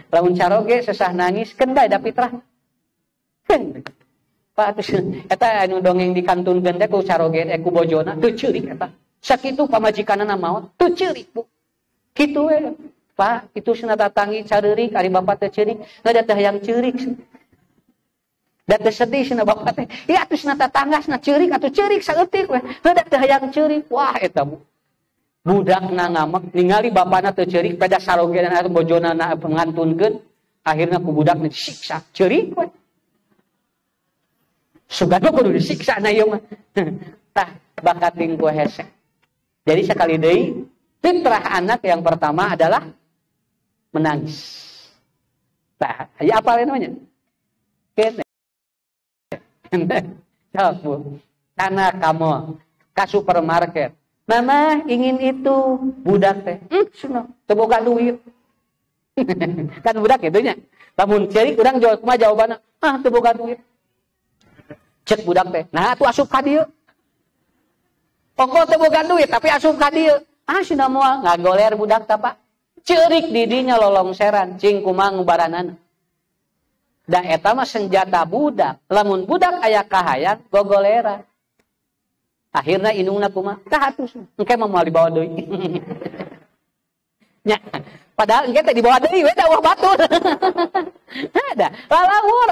lamun caroge sesah nangis keun bae da fitrah. Keun. Pak atuh eta anu dongeng dikantunkeun teh ku caroge ku bojona teu ceurik eta. Sakitu pamajikanna maot teu ceurik Bu. Kitu we. Pak, itu cenah tatangi careurik ari bapak teh ceurik, da teh hayang ceurik. Da teh sedih cenah bapak teh. Ieu atuh cenah tatangga cenah ceurik atuh ceurik saeutik we. Da teh hayang ceurik. Wah eta Bu. Budakna ngamek ningali bapana teu ceurik pada sarogena bojona ngantunkeun, akhirna ku budakna disiksa ceurik we. Sugan mah kudu disiksa na ieu mah. Tah bakat ku hese. Jadi sekali deui fitrah anak yang pertama adalah menangis. Tah, ya apa namanya? Kene. Sok Bu. Karena kamu ke supermarket. Mama ingin itu, budak teh. Cenah, teu boga duit. Kan budak kitu nya. Lamun ceurik urang jawab kumaha jawabanna? Ah, teu boga duit. Cek budak teh. Nah, atuh asup ka dieu. Ongko teu boga duit tapi asup ka dieu. Ah, cenah moal ngagoler budak teh, Pak. Ceurik di dinya lolongseran cing kumaha ngubaranana. Da eta mah senjata budak. Lamun budak aya kahayang gogoleran. Akhirna indungna kumaha? Tah atuh engke mah moal dibawa deui. Nya, padahal engke teh dibawa deui we da eueuh batur. Ada lalawur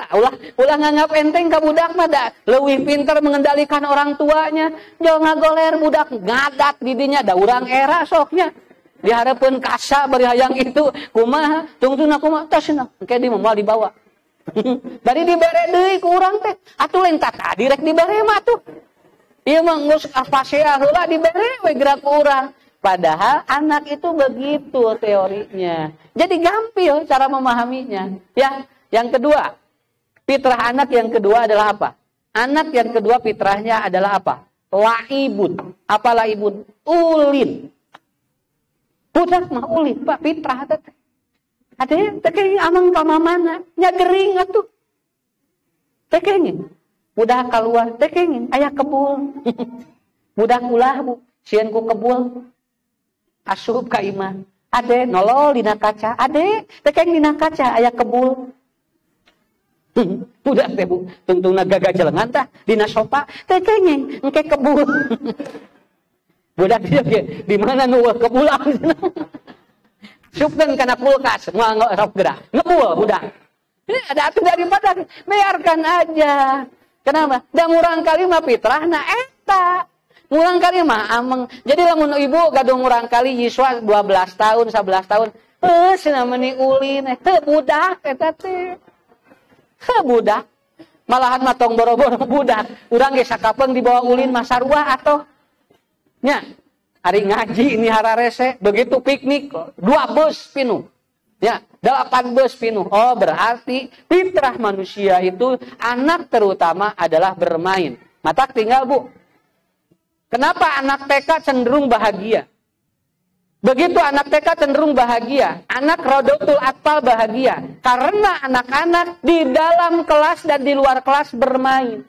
ulah nganggap enteng ka budak mah da leuwih pinter mengendalikan orang tuanya. Jol ngagoler budak ngadat di dinya da urang era soknya. Dihareupeun kasa bari hayang itu kumaha tungtuna kumaha tos cenah engke di moal dibawa. Bari dibere deui ku urang teh atuh lain tadi rek dibere mah atuh. Ieu mah geus pasea heula dibere we gerak ku urang. Padahal anak itu begitu teorinya. Jadi gampil cara memahaminya. Ya, yang kedua, fitrah anak yang kedua adalah apa? Anak yang kedua fitrahnya adalah apa? Laibun. Apa laibun? Ulin. Budak mah ulin, Pak, fitrah teh. Ade teh kenging amang ka mamana, nya gering atuh. Teh kenging. Budak keluar teh kenging aya kebul. Budak ulah Bu, sieun ku kebul. Asup ka imah. Ade nolol dina kaca, ade tekeng dina kaca aya kebul. Budak teh Bu, tungtungna gagajelengan tah dina sofa teh kenging engke kebul. Budak dia di mana nu kebulan. Supkeun kana kulkas, moal sok gerak. Ngebul budak. Ini ada atuh daripada biarkan aja. Kenapa? Da murangkali mah fitrahna eta. Murangkali mah ameng. Jadi lamun ibu gaduh murangkali yiswa 12 tahun, 11 tahun, cenah meuni ulin teu budak eta teh. Heuh budak. Malahan mah tong boro-boro budak. Urang ge sakapeung dibawa ulin mah sarua atuh. Nya, hari ngaji ini hararese, begitu piknik 2 bus pinuh. Ya, 8 bus pinuh. Oh, berarti fitrah manusia itu anak terutama adalah bermain. Matak tinggal Bu. Kenapa anak TK cenderung bahagia? Begitu anak TK cenderung bahagia, anak Rodotul Atfal bahagia. Karena anak-anak di dalam kelas dan di luar kelas bermain.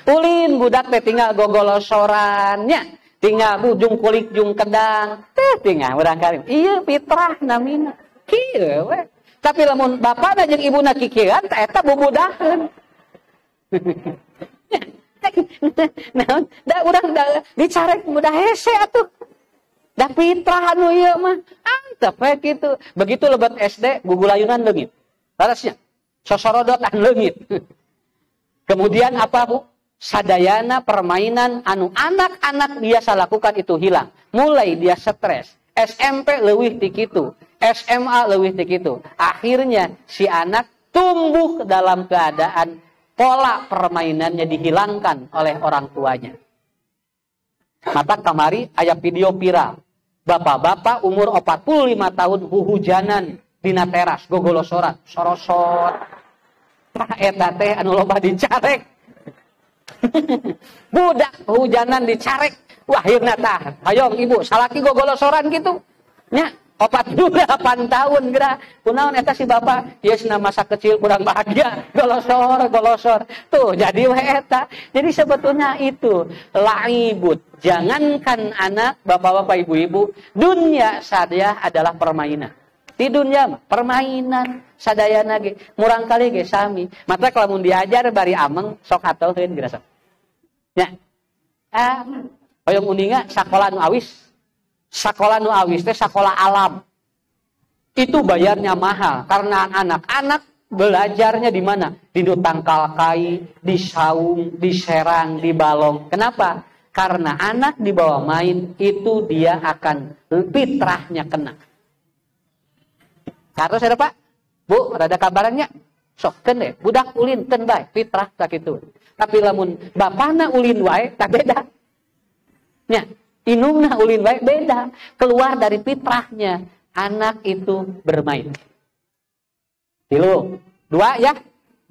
Ulin budak teh tinggal gogolosorannya, tinggal ujung kulik jung kedang, teh tinggal barangkali. Iya fitrah namina. Kieu we. Tapi lamun bapana jeung ibuna kikieuan teh eta bubudakeun. Nah, da urang da dicarek mudah hese atuh. Da fitrah anu ieu mah antep we kitu. Begitu lebet SD gugulayunan leungit. Balasnya sosorodotan leungit. Kemudian apa Bu? Sadayana permainan anu anak-anak biasa lakukan itu hilang. Mulai dia stres. SMP leuwih ti kitu, SMA leuwih ti kitu. Akhirnya si anak tumbuh dalam keadaan pola permainannya dihilangkan oleh orang tuanya. Mata kamari aya video viral. Bapak-bapak umur 45 tahun huhujanan dina teras gogolosoran, sorosot. Tah eta teh anu loba dicarek. Budak hujanan dicarek. Wah, akhirna tah, hayong ibu salaki gogolosoran gitu. Nya 48 tahun geura. Kunaon eta si bapak? Ieu cenah masa kecil kurang bahagia, golosor golosor. Tuh, jadi we eta. Jadi sebetulnya itu laibut. Jangankan anak, bapak-bapak, ibu-ibu, dunia saja adalah permainan. Di dunia mah permainan sadayana ge murang kali ge sami. Mata lamun diajar bari ameng sok atoheun geura sok. Nya. Ah, hoyong uninga sakola nu awis. Sakola nu awis teh sakola alam. Itu bayarnya mahal karena anak-anak belajarnya di mana? Di nu tangkal kai, di saung, di serang, di balong. Kenapa? Karena anak dibawa main itu dia akan fitrahnya kena. Harus ada Pak? Bu, rada kabarannya. Sok keun deh, budak ulin keun bae, fitrah sakitu. Tapi lamun bapana ulin wae tak beda. Nya, inungna ulin wae beda, keluar dari fitrahnya. Anak itu bermain. 3, 2 ya.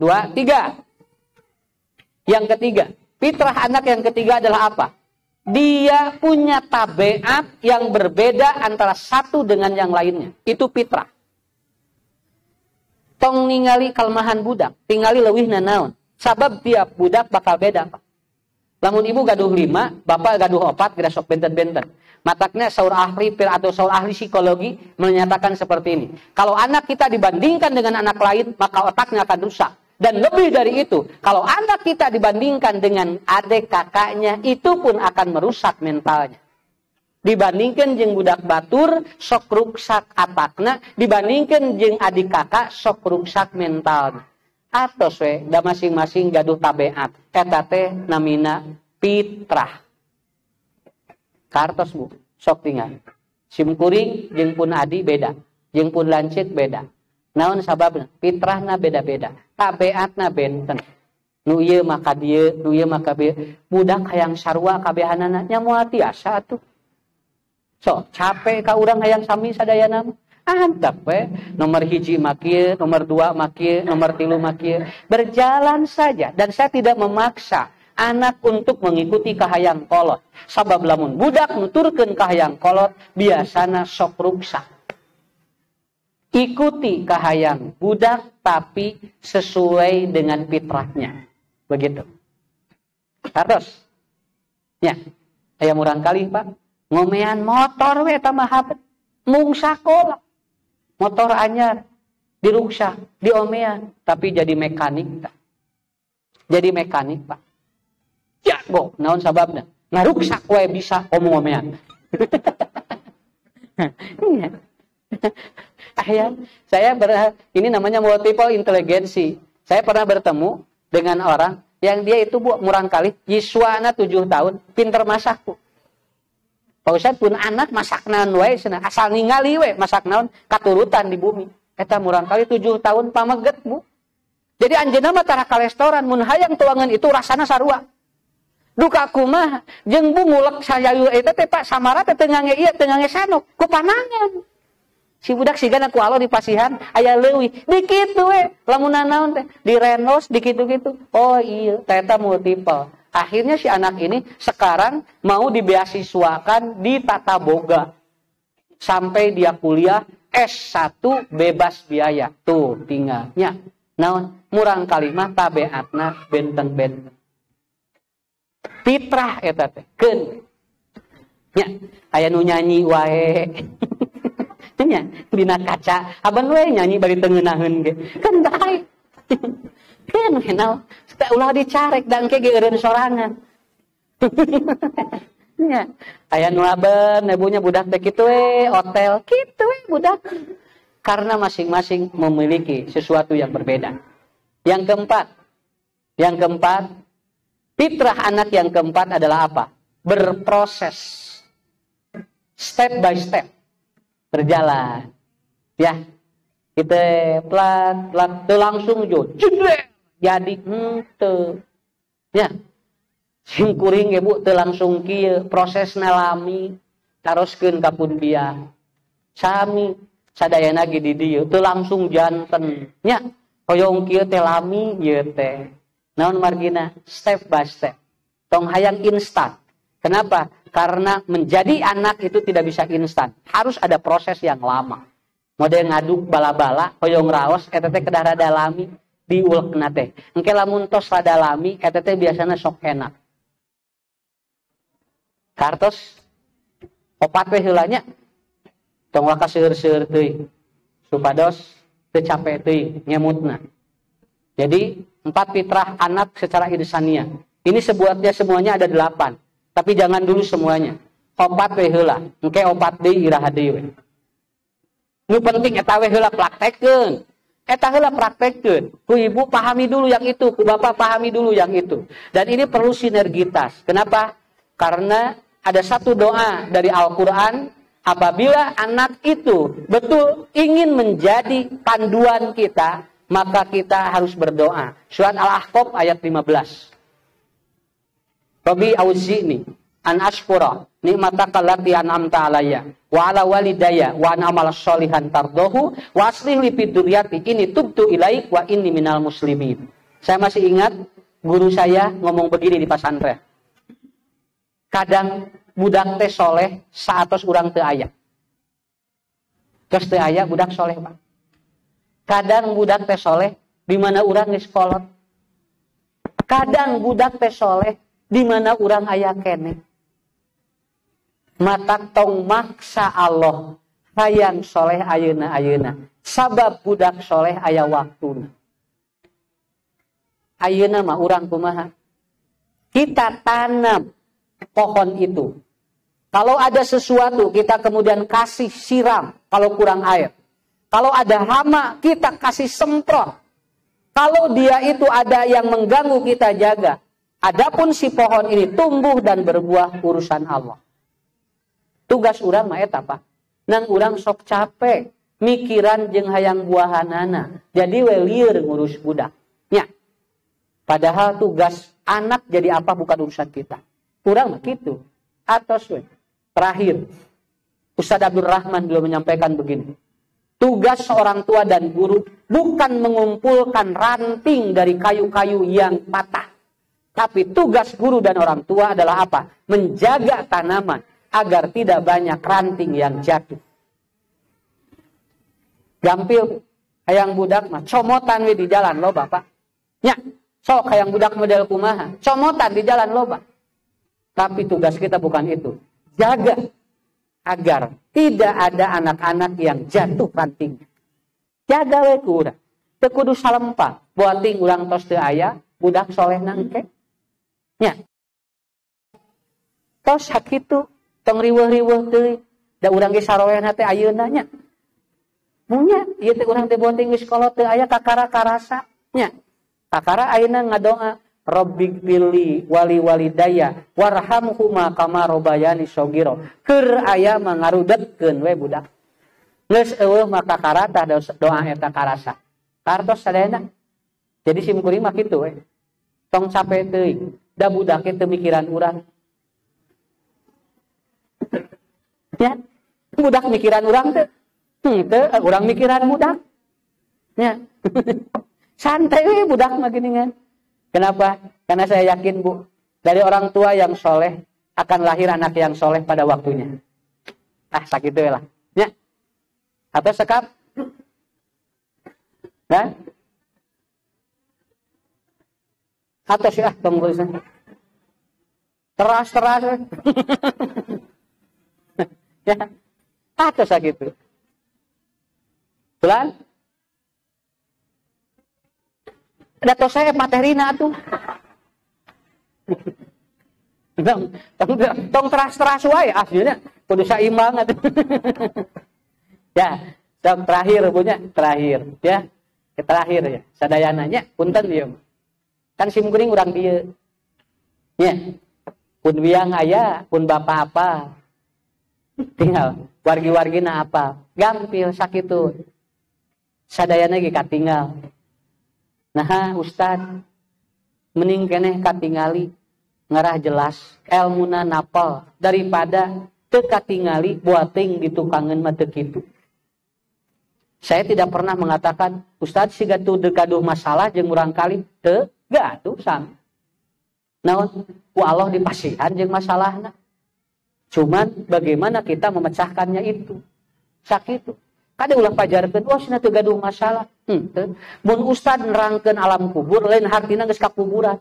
2, 3. Yang ketiga, fitrah anak yang ketiga adalah apa? Dia punya tabiat yang berbeda antara satu dengan yang lainnya. Itu fitrah. Tong ningali kelemahan budak, tingali leuwihna naon. Sabab tiap budak bakal beda, Pak. Lamun ibu gaduh 5, bapak gaduh 4, geura sok benten-benten. Mataknya saur ahli atau saur ahli psikologi menyatakan seperti ini. Kalau anak kita dibandingkan dengan anak lain, maka otaknya akan rusak. Dan lebih dari itu, kalau anak kita dibandingkan dengan adik kakaknya, itu pun akan merusak mentalnya. Dibandingkan jeung budak batur, sok ruksak atakna, dibandingkan jeung adik kakak, sok ruksak mentalna. Atos we, da masing-masing gaduh tabiat. Eta teh namina fitrah. Kartos bu, sok tinggal. Sim kuring jeung pun adi beda, jeung pun lanceuk beda. Naon sababna? Fitrahna beda-beda, tabiatna benten. Nu ieu maka dieu, nu ieu maka bieu. Budak hayang sarua kabehanana nya moal tiasa atuh. So, capek ka urang hayang sami sadayana mah. Antap we, nomor 1 mah kieu, nomor 2 mah kieu, nomor 3 mah kieu. Berjalan saja dan saya tidak memaksa anak untuk mengikuti kahayang kolot. Sabab lamun budak nuturkeun kahayang kolot biasana sok ruksak. Ikuti kahayang budak tapi sesuai dengan fitrahnya. Begitu. Terus. Ya, aya murang kali, Pak. Ngomean motor we eta mah mung sakola. Motor anyar diruksak, diomean, tapi jadi mekanik tak. Jadi mekanik, Pak. Jago, naon sababna? Ngaruksak we bisa omong-omean. Iya. Saya ini namanya multiple intelligensi. Saya pernah bertemu dengan orang yang dia itu bu murang kali yuswana 7 tahun, pinter masak, Bu. Pak Ustad pun anak masak naon wae cenah, asal ningali we masak naon katurutan di bumi. Eta murang kali 7 tahun pameget, Bu. Jadi anjeunna mah tara ka restoran mun hayang tuangan itu rasana sarua. Duka kumaha jeung bu ngulek sayayu eta teh Pak samara teh teu ngange ieu teu ngange sanok ku panangan. Si budak sigana ku alo di pasihan aya leuwih dikitu we lamun naon teh direnos dikitu-kitu. Oh iya eta multiple. Akhirnya si anak ini sekarang mau dibeasiswakan di Tata Boga. Sampai dia kuliah S1 bebas biaya. Tuh tinggalnya. Naon murang kalimah tabiatna benten-benten. Fitrah eta teh keun. Nya aya nu nyanyi wae. Nya dina kaca aban we nyanyi bari teu ngeunaheun ge. Kan bae. Kan kenal, ulah dicarek dan ke eureun sorangan. Nya, aya nu aben ibunya budak teh kitu we, hotel kitu we budak. Karena masing-masing memiliki sesuatu yang berbeda. Yang keempat, Fitrah anak yang keempat adalah apa? Berproses. Step by step. Berjalan. Ya. Kita pelan-pelan langsung jo. Jadi henteu. Ya. Sim kuring ge Bu teu langsung kieu, prosesna lami, taroskeun ka pun biang. Sami sadayana ge di dieu teu langsung janten. Nya, hoyong kieu teh lami ieu teh. Naon margina? Step by step. Tong hayang instan. Kenapa? Karena menjadi anak itu tidak bisa instan. Harus ada proses yang lama. Model ngaduk bala-bala, hoyong raos, eta teh kedah rada lami, diulekna teh. Engke lamun tos rada lami, eta teh biasana sok enak. Kartos opat we heula nya. Tong waka seueur-seueur teuing. Supados teu capek teuing ngemutna. Jadi 4 fitrah anak secara insania. Ini sebuatnya semuanya ada 8. Tapi jangan dulu semuanya. Opat we heula, engke opat deui iraha deui we. Nu penting eta we heula praktekkeun. Eta heula praktekkeun. Ku ibu pahami dulu yang itu, ku bapak pahami dulu yang itu. Dan ini perlu sinergitas. Kenapa? Karena ada satu doa dari Al-Qur'an, apabila anak itu betul ingin menjadi panduan kita, maka kita harus berdoa. Surat Al-Ahqaf ayat 15. Rabbi auzi'ni an ashkura ni'mataka allati an'amta alayya wa ala walidayya wa an amala sholihan tardohu wa aslih li fid dzurriyyati inni tubtu ilaik wa inni minal muslimin. Saya masih ingat guru saya ngomong begini di pesantren. Kadang budak teh soleh saatos urang teu aya. Terus teu aya budak soleh, Pak. Kadang budak teh soleh di mana urang geus kolot. Kadang budak teh soleh di mana urang aya keneh. Matak tong maksa Allah hayang soleh ayeuna-ayeuna. Sabab budak soleh aya waktuna. Ayeuna mah urang kumaha? Kita tanam pohon itu. Kalau ada sesuatu kita kemudian kasih siram kalau kurang air. Kalau ada hama kita kasih semprot. Kalau dia itu ada yang mengganggu kita jaga. Adapun si pohon ini tumbuh dan berbuah urusan Allah. Tugas urang mah eta Pak. Nang urang sok capek mikiran jeung hayang buahanana. Jadi we lieur ngurus budak. Nya. Padahal tugas anak jadi apa bukan urusan kita. Urang mah kitu. Atos we. Terakhir, Ustadz Abdul Rahman beliau menyampaikan begini. Tugas seorang tua dan guru bukan mengumpulkan ranting dari kayu-kayu yang patah. Tapi tugas guru dan orang tua adalah apa? Menjaga tanaman agar tidak banyak ranting yang jatuh. Gampil hayang budak mah comotan we di jalan loba, Pak. Nya, sok hayang budak model kumaha, comotan di jalan loba. Tapi tugas kita bukan itu. Jaga agar tidak ada anak-anak yang jatuh rantingnya. Jaga we ku urang. Teu kudu salempang, boating urang tos teu aya, budak soleh nangke. Nya. Tos sakitu tong riweuh-riweuh teuing. Da urang ge saroehna teh ayeuna nya. Munya ieu teh urang teh boating geus kolot teu aya kakara karasa nya. Kakara ayeuna ngadoa Rabbighfirli wali walidayya warhamhuma kama robayani shogiro. Keur aya mah ngarudetkeun we budak. Geus eueuh mah kakara tah doa eta karasa. Kartos sadayana. Jadi sim kuring mah kitu we. Tong capek teuing. Da budak teu mikiran urang. Ya, budak mikiran urang teu. Teu urang mikiran budak. Ya. Santai we budak mah geuningan. Kenapa? Karena saya yakin Bu, dari orang tua yang soleh akan lahir anak yang soleh pada waktunya. Ah, sakitu we lah. Ya. Atau sekap? Nah? Atau sih ah, tong tulisan. Teras-teras. Ya. Atau sakitu. Bulan? Da tos saya materina atuh. Tong teras-teras wae aslinya kudu saimbang atuh. Ya, tong terakhir punya terakhir ya. Terakhir ya, sadayana nya punten ieu. Kan sim kuring urang dieu. Nya. Pun biang aya, pun bapak apa. Tinggal wargi-wargina apa. Gampil sakitu. Sadayana ge katinggal. Nah, ustad mending keneh katingali ngarah jelas elmuna napal daripada teu katingali buating ditukangeun mah teu kitu. Saya tidak pernah mengatakan ustad siga teu gaduh masalah jeung urang kali teu gaduh sami. Naon ku Allah dipasihan jeung masalahna. Cuman bagaimana kita memecahkannya itu. Sakitu. Kade ulah pajarkeun, oh cenah teu gaduh masalah. Henteu. Mun ustad nerangkeun alam kubur lain hartina geus ka kuburan.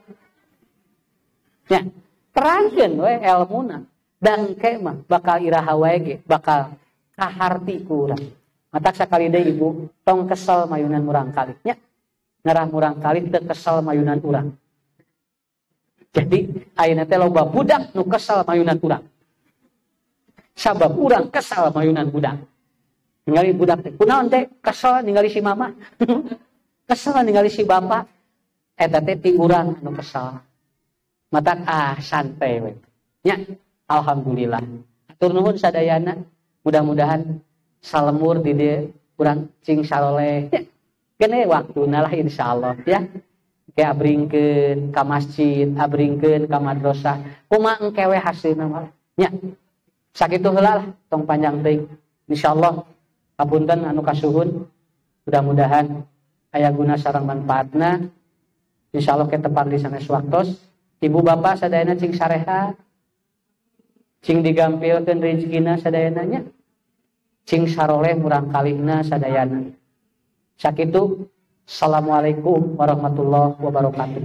Nya, terangkeun we elmuna. Dan engke mah bakal iraha wae ge, bakal kaharti ku urang. Matak sakali deui ibu, tong kesel mayunan murang kalih nya. Ngarah murang kalih teu kesel mayunan urang. Jadi ayeuna teh loba budak nu kesel mayunan urang. Sabab urang kesel mayunan budak. Ningali budak teh kunaon teh kesel ningali si mama. Kesel ningali si bapak. Eta teh ti urang anu kesel. Matak santai we. Nya, alhamdulillah. Atur nuhun sadayana, mudah-mudahan salemur di dieu urang cing saroleh. Nya, kene waktuna lah insyaallah ya. Ke abringkeun ka masjid, abringkeun ka madrasah. Kumaha engke we hasilna mah. Nya. Sakitu heula lah, tong panjang teuing. Insyaallah kapunten anu kasuhun, mudah-mudahan aya guna sareng manfaatna. Insyaallah ke tepang di sanes waktos. Ibu bapak sadayana cing sarehat, cing digampilkeun rezekina sadayana nya, cing saroleh murang kalihna sadayana. Sakitu, assalamualaikum warahmatullahi wabarakatuh.